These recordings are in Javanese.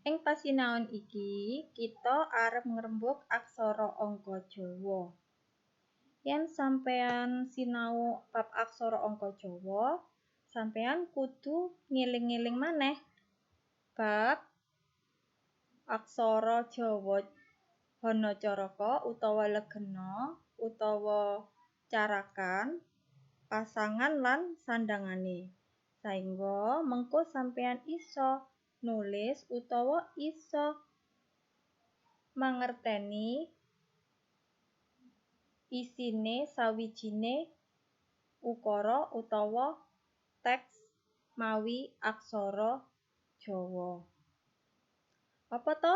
Ing pasinaon iki kita arep ngrembug aksara angka Jawa. Yen sampeyan sinau bab aksara angka Jawa, sampeyan kudu ngeling-eling maneh bab aksara Jawa Hanacaraka utawa legena utawa carakan, pasangan lan sandhangane. Saengga mengko sampeyan iso nulis utawa iso mangerteni isine sawijine ukara utawa teks mawi aksara Jawa. Apa to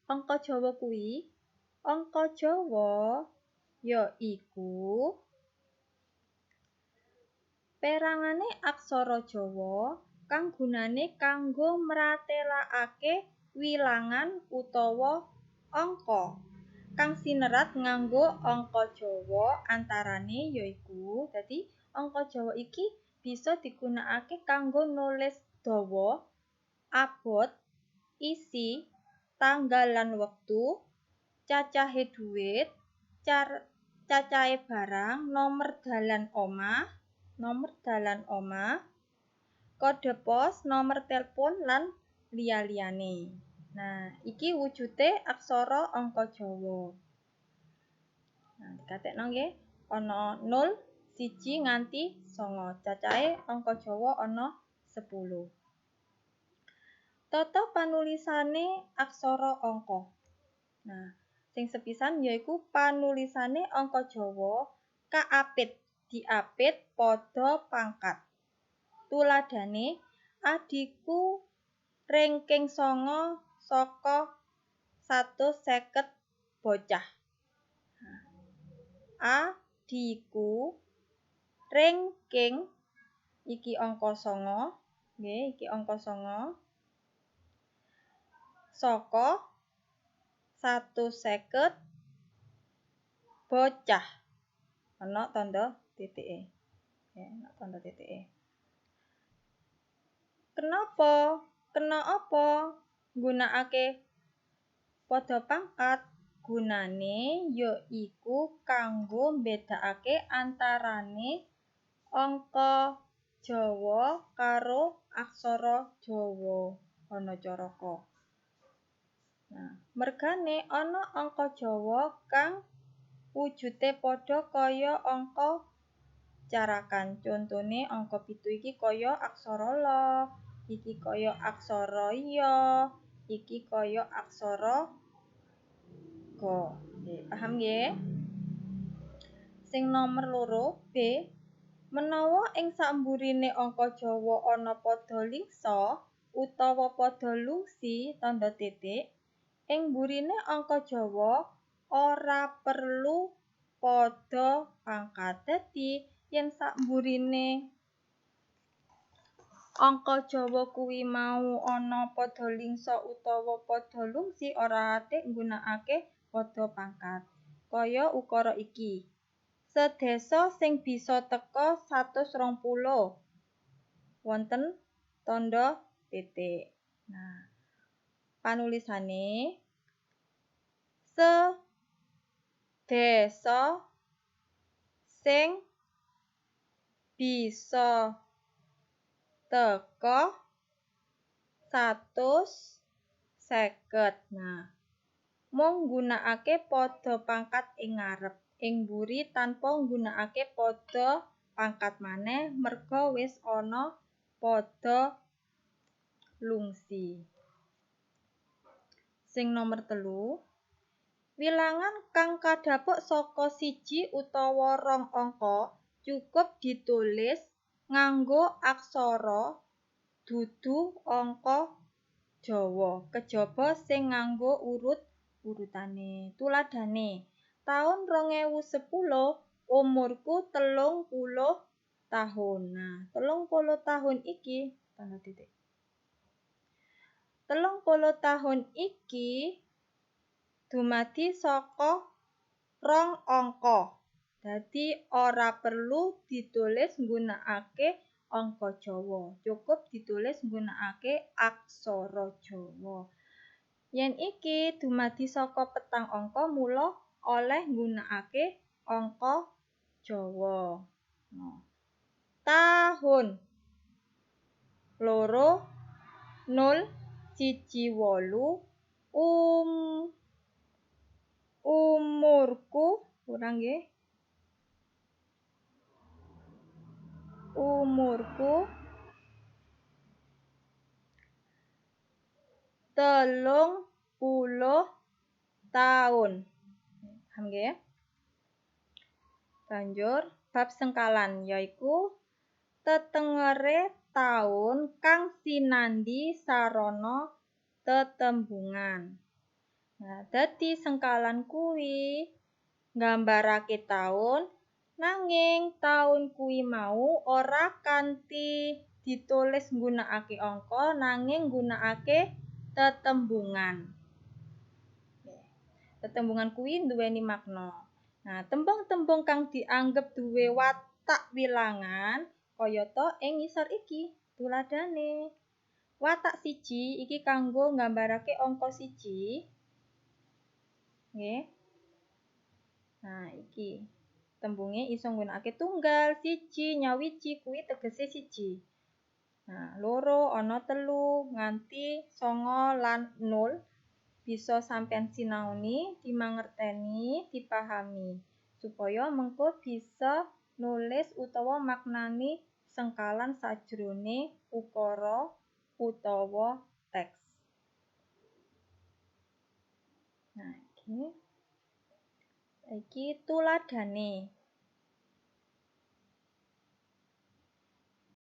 angka Jawa kuwi? Angka Jawa yaiku perangane aksara Jawa kang gunane kanggo mratelakake wilangan utawa angka. Kang sinerat nganggo angka Jawa antarane yaiku, dadi angka Jawa iki bisa digunakake kanggo nulis dawa, abot, isi, tanggal lan wektu, cacahe dhuwit, cacahe barang, nomer dalan omah, kode pos, nomer telpon lan liya-liyane. Nah, iki wujude aksara angka Jawa. Nah, dikatekno nggih, ana 0, 1 nganti 9. Cacahe angka Jawa ana 10. Tata panulisane aksara angka. Nah, sing sepisan yaiku panulisane angka Jawa kaapit, diapit padha pangkat. Tuladhane adhiku ranking 9 saka 150 bocah. Adhiku ranking iki angka 9, nggih, iki angka 9 saka 150 bocah. Ana tanda titike. Ya, ana tanda titike. Kenapa? Kena apa nggunakake padha pangkat? Gunane yaiku kanggo mbedakake antarane angka Jawa karo aksara Jawa Hanacaraka. Nah, mergane ana angka Jawa kang wujude padha kaya angka carakan. Contone angka 7 iki kaya aksara la, iki kaya aksara ya, iki kaya aksara ga. Nggih, paham nggih? Sing nomor 2 B, menawa ing samburine angka Jawa ana padha lingsa utawa padha lungsi tanda titik, ing mburine angka Jawa ora perlu padha pangkat. Dadi yen samburine angka Jawa kuwi mau ana padha lingsa utawa padha lungsi, ora atik nggunakake padha pangkat. Kaya ukara iki. Sedesa sing bisa teka 120. Wonten tanda titik. Nah, panulisane sedesa sing bisa teka 150. Nah, mung nggunakake padha pangkat ing ngarep, ing mburi tanpa nggunakake padha pangkat maneh merga wis ana padha lungsi. Sing nomer 3, wilangan kang kadhapuk saka 1 utawa 2 angka cukup ditulis nganggo aksara dudu angka Jawa, kejaba sing nganggo urut-urutane. Tuladhane, taun 2010 umurku 30 tahun. Nah, 30 tahun iki tanda titik. 30 tahun iki dumadi saka 2 angka. Dadi ora perlu ditulis nggunakake angka Jawa, cukup ditulis nggunakake aksara Jawa. Yen iki dumadi saka petang angka mula oleh nggunakake angka Jawa. Nah. Tahun 2 0 1 8 umurku kurang nggih. Umurku 30 tahun. Paham nggih? Banjur bab sengkalan yaiku tetengere taun kang sinandhi sarana tetembungan. Nah, dadi sengkalan kuwi nggambarake taun, nanging taun kuwi mau ora kanthi ditulis nggunakake angka, nanging nggunakake tetembungan. Tetembungan kuwi nduweni makna. Nah, tembung-tembung kang dianggep duwe watak wilangan kayata ing ngisor iki tuladhane. Watak 1 iki kanggo nggambarake angka 1. Nggih. Nah, iki tembunge iso nggunakake tunggal, 1, nyawiji kuwi tegese 1. Nah, 2 ana 3 nganti 9 lan 0 bisa sampean sinaoni, dimangerteni, dipahami supaya mengko bisa nulis utawa maknani sengkalan sajrone ukara utawa teks. Nah, iki tuladhane.